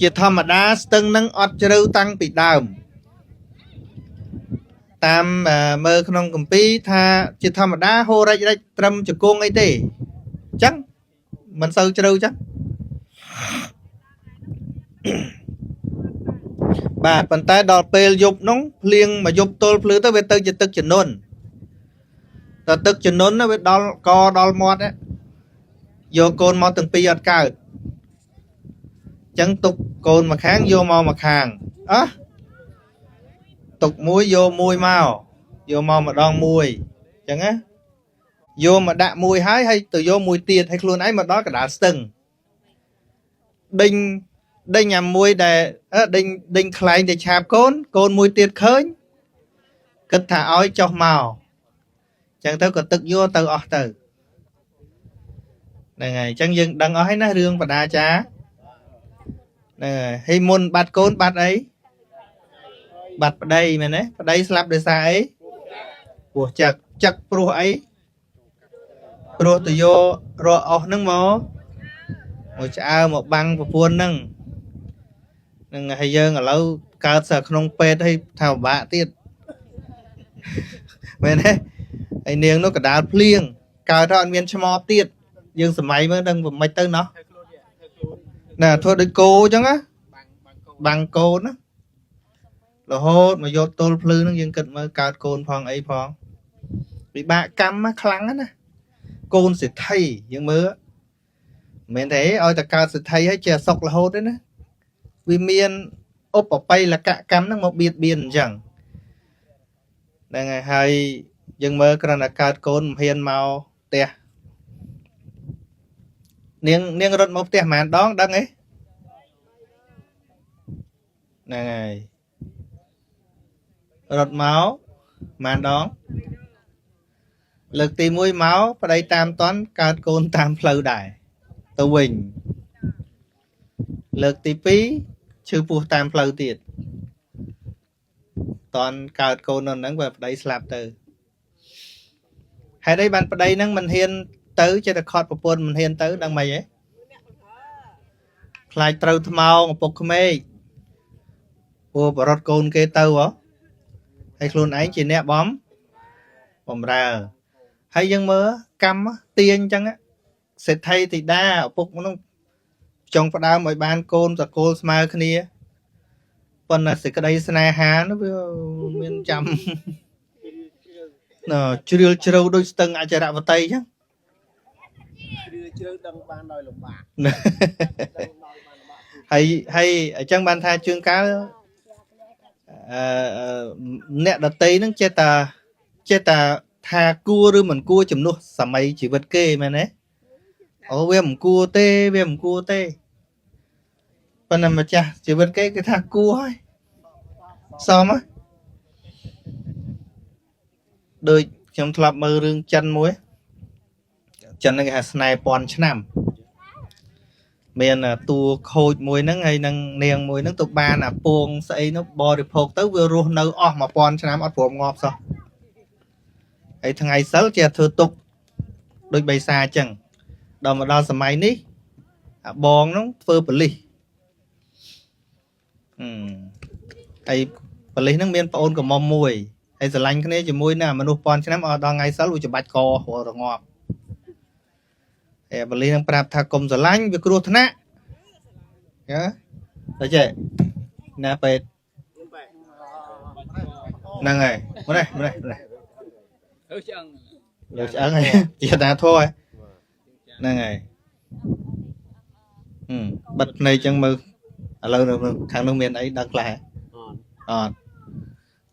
ជាធម្មតាស្ទឹងនឹងអត់ជ្រៅតាំងពីដើមតាមមើលក្នុងគម្ពីរថាជាធម្មតាហូររិចរិចត្រឹមជង្គង់អីទេអញ្ចឹងមិនសូវជ្រៅចឹងបាទប៉ុន្តែដល់ពេលយប់នោះភ្លៀងមកយប់ទល់ភ្លឺទៅវាទៅជាទឹកជំនន់តើទឹកជំនន់វាដល់កដល់មាត់យកកូនមកទាំងពីរអត់កើតអញ្ចឹងទុកកូនមួយខាងយកមកមួយខាងអ่ะទុកមួយយកមួយមកយកមកម្ដងមួយអញ្ចឹងណាយកមកដាក់មួយហើយហើយទៅយកមួយទៀតហើយខ្លួនឯងមកដល់កណ្ដាលស្ទឹងដេញដេញអាមួយដែលដេញដេញខ្លែងទៅឆាបកូនកូនមួយទៀតឃើញគិតថាឲ្យចុះមកអញ្ចឹងទៅក៏ទឹកយកទៅអស់ទៅហ្នឹងហើយអញ្ចឹងយើងដឹងអស់ហើយណារឿងបដាចាហ្នឹងហើយមុនបាត់កូនបាត់អីបាត់ប្តីមែនទេប្តីស្លាប់ដោយសារអីព្រោះចឹកចឹកព្រោះអីព្រោះទៅយករកអស់ហ្នឹងមកមកឆ្អើមកបាំងប្រពន្ធហ្នឹងហ្នឹងហើយយើងឥឡូវកើតសើក្នុងពេទ្យហើយថាពិបាកទៀតមែនទេហើយនាងនោះកដាលភ្លៀងកើតទៅអត់មានឆ្មបទៀតយើងសម័យមើលដឹងមិនទៅណោះណាធ្វើដូចគោអញ្ចឹងណាបាំងកូនណារហូតមកយកទល់ភ្លឺហ្នឹងយើងគិតមើលកើតកូនផងអីផងវិបាកកម្មខ្លាំងណាកូនសេដ្ឋីយើងមើលមិនមែនទេឲ្យតែកើតសេដ្ឋីហើយជាសុខរហូតទេណាវាមានឧបបិលកកម្មហ្នឹងមកបៀតបៀនអញ្ចឹងហ្នឹងហើយហើយយើងមើលគ្រាន់តែកើតកូនមិនហ៊ានមកផ្ទះនាងរត់មកផ្ទះប៉ុន្មានដងដឹងទេហ្នឹងហើយរត់មកប៉ុន្មានដងលើកទី1មកប្តីតាមតន់កើតកូនតាមផ្លូវដែរទៅវិញលើកទី2ឈឺពោះតាមផ្លូវទៀតតន់កើតកូននៅហ្នឹងបើប្តីស្លាប់ទៅហេតុអីបានប្តីហ្នឹងមិនហ៊ានទៅចេះតែខត់ប្រពន្ធមិនហ៊ានទៅដឹងម៉េចហ៎ខ្លាចត្រូវថ្មោងឪពុកក្មេកព្រោះបរត់កូនគេទៅហ៎ហើយខ្លួនឯងជាអ្នកបំរើហើយយើងមើលកម្មទាញអញ្ចឹងសេដ្ឋីធីតាឪពុកនោះចង់ផ្ដើមឲ្យបានកូនតកូលស្មើគ្នាប៉ុន្តែសេចក្តីស្នេហានោះវាមានចាំជ្រៀលជ្រៅដូចស្ទឹងអចរវតីអញ្ចឹងជ្រៀលជ្រៅដឹងបានដោយលំបាកហើយហើយអញ្ចឹងបានថាជួនកាលអ្នកដតីហ្នឹងចេះតែថាគួរឬមិនគួរជំនួសសម័យជីវិតគេមែនទេអូវាមិនគួរទេវាមិនគួរទេប៉ុន្តែម្ចាស់ជីវិតគេគេថាគួរហើយសមហ៎ដូចខ្ញុំធ្លាប់មើលរឿងចិនមួយចិនហ្នឹងគេថាស្នេហ៍ពាន់ឆ្នាំមានតួខូចមួយហ្នឹងហើយនឹងនាងមួយហ្នឹងទៅបានអាពងស្អីនោះបរិភោគទៅវារស់នៅអស់1000ឆ្នាំអត់ព្រមងាប់សោះហើយថ្ងៃសិលជាធ្វើទុកដូចបៃសាអញ្ចឹងដល់មកដល់សម័យនេះអាបងហ្នឹងធ្វើប៉ូលីសហើយប៉ូលីសហ្នឹងមានប្អូនកំមុំមួយហើយស្រឡាញ់គ្នាជាមួយនឹងមនុស្សពាន់ឆ្នាំអត់ដល់ថ្ងៃសិលវាច្បាច់ករងាប់ហើយប៉ូលីសហ្នឹងប្រាប់ថាកុំស្រឡាញ់វាគ្រោះថ្នាក់ណាទៅចេះណាពេទ្យហ្នឹងហើយម្នេះម្នេះម្នេះលើឆ្អឹងលើឆ្អឹងហើយជាតាធរហ្នឹងហើយបិទភ្នែកចឹងមើលឥឡូវនៅខាងនោះមានអីដឹងខ្លះអត់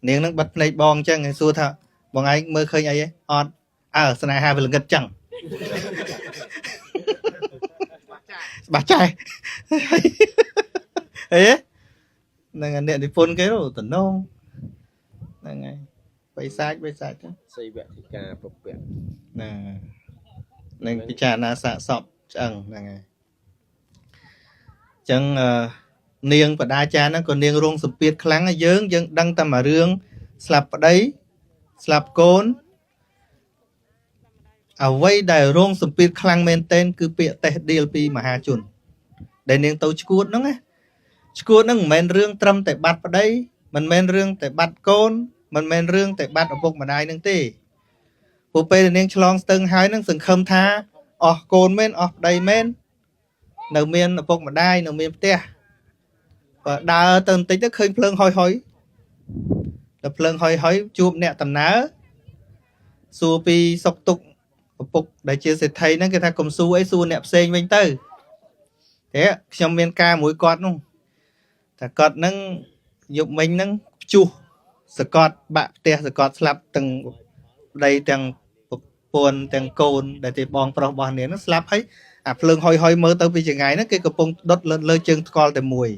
នាងនឹងបិទភ្នែកបងចឹងហើយសួរថាបងឯងមើលឃើញអីទេអត់អើស្នេហាវាល្ងិតចឹងច្បាស់ចែអីហ្នឹងអ្នកនិពន្ធគេតំណងហ្នឹងហើយបិសាចបិសាចទៅសីវធិការពពៈណានឹងពិចារណាសាកសពឆ្អឹងហ្នឹងហើយអញ្ចឹងនាងបដាចារហ្នឹងក៏នាងរងសម្ពាធខ្លាំងហើយយើងដឹងតែមួយរឿងស្លាប់ប្តីស្លាប់កូនអ្វីដែលរងសម្ពាធខ្លាំងមែនទែនគឺពាក្យតេះដៀលពីមហាជនដែលនាងទៅឈួតហ្នឹងណា ឈួតហ្នឹងមិនមែនរឿងត្រឹមតែបាត់ប្តីមិនមែនរឿងតែបាត់កូនមិនមែនរឿងតែបាត់ឪពុកម្ដាយហ្នឹងទេព្រោះពេលនាងឆ្លងស្ទឹងហើយហ្នឹងសង្ឃឹមថាអស់កូនមែនអស់ប្តីមែននៅមានឪពុកម្ដាយនៅមានផ្ទះបើដើរទៅបន្តិចទៅឃើញភ្លើងហុយហុយដល់ភ្លើងហុយហុយជួបអ្នកដំណើរសួរពីសុខទុក្ខឪពុកដែលជាសេដ្ឋីហ្នឹងគេថាកុំសួរអីសួរអ្នកផ្សេងវិញទៅទេខ្ញុំមានការមួយគាត់នោះតែគាត់ហ្នឹងយប់មិញហ្នឹងព្យុះសកត់បាក់ផ្ទះសកត់ស្លាប់ទាំងប្តីទាំងប្រពន្ធទាំងកូនដែលជាបងប្រុសរបស់នាងហ្នឹងស្លាប់ហើយអាភ្លើងហុយហុយមើលទៅពីចង្ងាយហ្នឹងគេកំពុងដុតលើជើងថ្កល់តែមួយ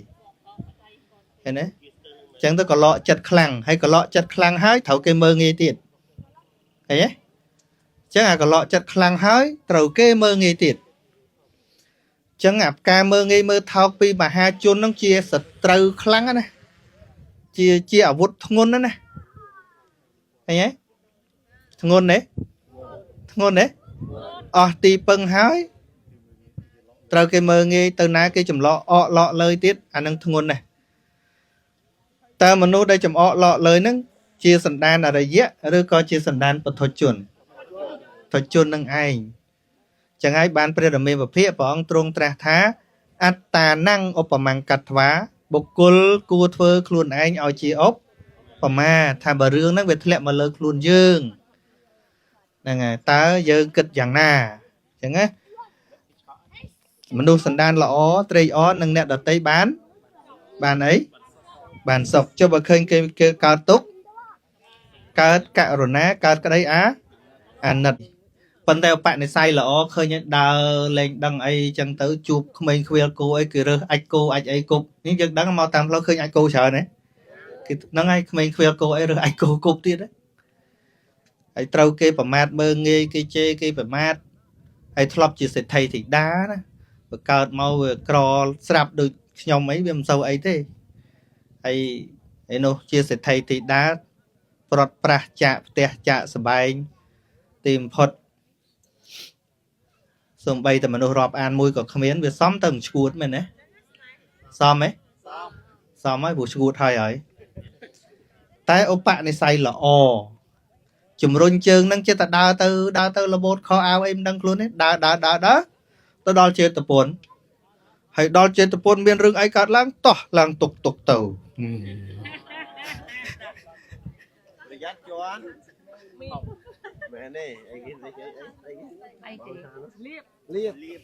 ឃើញទេអញ្ចឹងទៅក៏លក់ចិត្តខ្លាំងហើយក៏លក់ចិត្តខ្លាំងហើយត្រូវគេមើលងាយទៀតឃើញទេអញ្ចឹងអាក៏លក់ចិត្តខ្លាំងហើយត្រូវគេមើលងាយទៀតអញ្ចឹងអាការមើលងាយមើលថោកពីមហាជនហ្នឹងជាសត្រូវខ្លាំងណាស់ជាអាវុធធ្ងន់ណាស់ឃើញទេធ្ងន់ទេធ្ងន់ទេអស់ទីពឹងហើយត្រូវគេមើលងាយទៅណាគេចម្លក់អកលក់លើទៀតអានឹងធ្ងន់ណាស់តើមនុស្សដែលចំអកលក់លើហ្នឹងជាសន្តានអរិយៈឬក៏ជាសន្តានពុទ្ធជនពុទ្ធជននឹងឯងចឹងហើយបានព្រះរាមាវិភាកព្រះអង្គទ្រង់ត្រាស់ថាអត្តានំឧបមង្គត្វាបុគ្គលគួរធ្វើខ្លួនឯងឲ្យជាឧបមាថាបើរឿងហ្នឹងវាធ្លាក់មកលើខ្លួនយើងហ្នឹងហើយតើយើងគិតយ៉ាងណាអញ្ចឹងណាមនុស្សសន្តានល្អត្រេកអរនឹងអ្នកដទៃបានអីបានសុខចុះបើឃើញគេកើតទុក្ខកើតករុណាកើតក្តីអាណិតប៉ុន្តែឧបនិស្ស័យល្អឃើញដើរលែងដឹងអីចឹងទៅជួបក្មេងខ្វៀលគោអីគេរើសអាចគោអាចអីគប់នេះយើងដឹងមកតាមផ្លូវឃើញអាចគោច្រើនណាគេហ្នឹងហើយក្មេងខ្វៀលគោអីរើសអាចគោគប់ទៀតហើយត្រូវគេប្រមាថមើងងាយគេជេរគេប្រមាថហើយធ្លាប់ជាសេដ្ឋីធីតាណាបើកើតមកវាក្រស្រាប់ដូចខ្ញុំអីវាមិនសូវអីទេហើយឯនោះជាសេដ្ឋីធីតាប្រត់ប្រាស់ចាកផ្ទះចាកសបែងទីបំផុតសំបីតែមនុស្សរាប់អានមួយក៏គ្មានវាសមទៅឈួតមែនទេសមទេសមហើយព្រោះឈួតហើយហើយតែឧបនិស្ស័យល្អជំរុញជើងហ្នឹងចេះតែដើរទៅរបូតខោអាវអីមិនដឹងខ្លួនទេដើរដើរដើរដើរទៅដល់ចេតពុនហើយដល់ចេតពុនមានរឿងអីកើតឡើងតោះឡើងទុកទុកទៅប្រយ័ត្នជាន់មែនទេអីគេអីគេលៀបលៀប